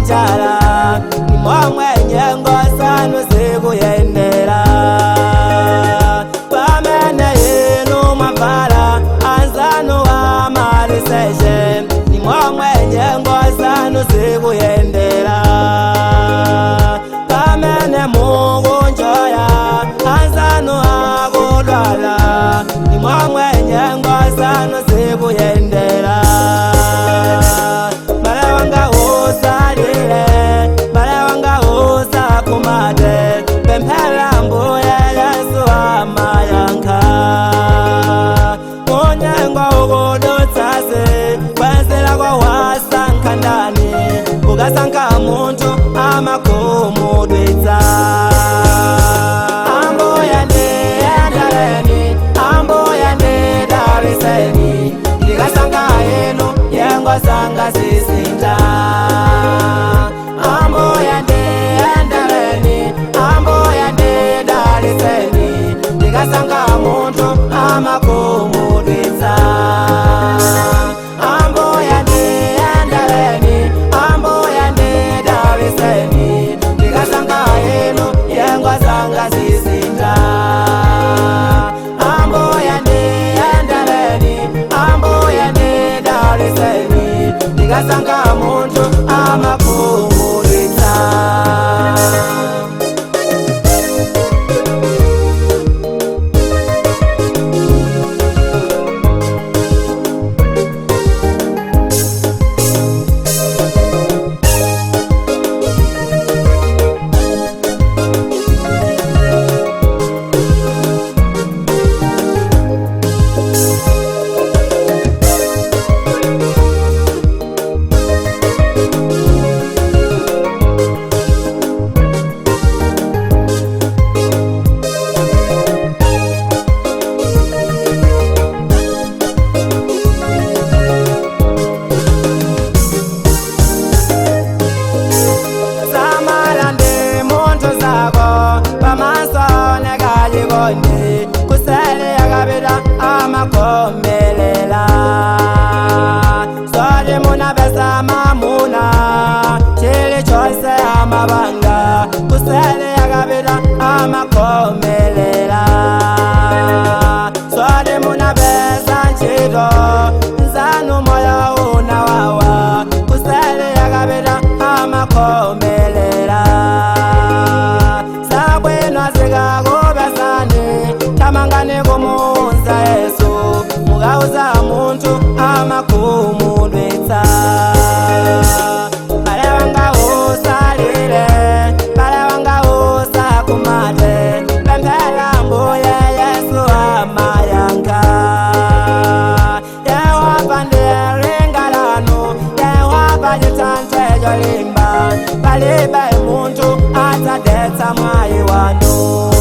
Njala nimomwe nyengo zanu zikuyendera. Pamene inu mwavala, anzanu amaliseche, nimomwe nyengo zanu zikuyendera. Pamene mukunjoya, anzanu akudwala, nimomwe nyengo zanu zikuyendera. Bale wanga, usalile. Bale wanga, usakumate. Pemphera, Mbuye Yesu amayankha. Munyengo ukudutsase, kwenzela wasankha ndani? Ukasankha munthu, amakhumudwitsa. Ambuye ndiyendeleni, Ambuye ndidaliseni. Ndikasankha inu, nyengo zanga zisintha. Ambuye ndiyendeleni, Ambuye ndidaliseni. Ndikasankha munthu, amakhumudwitsa. Ambuye ndiyendeleni, Ambuye ndidaliseni. Ndikasankha inu, nyengo zanga zisintha. Ambuye ndiyendeleni, Ambuye ndidaliseni. Ndikasankha munthu, amakhumudwitsa. Samala ndi munthu zako. Pamaso nekayikoni, kusele yakapita amakhomelela. Soti munapesa mamuna, chilichonse amabanga, kusele yakapita amakhomelela. Soti munapesa ntchito, nzanu moyo unawawa, kusele yakapita amakhomelela. Zabwino zikakupesani, tamangani kumuuza Yesu. Mukauza munthu, amakhumudwitsa. Bale wanga, usalile. Bale wanga, usakumate. Pemphera, Mbuye Yesu amayankha. Yehova ndiye linga lanu, Yehova chithanthwe cholimba. Palibe munthu adzadetsa mwayi wanu.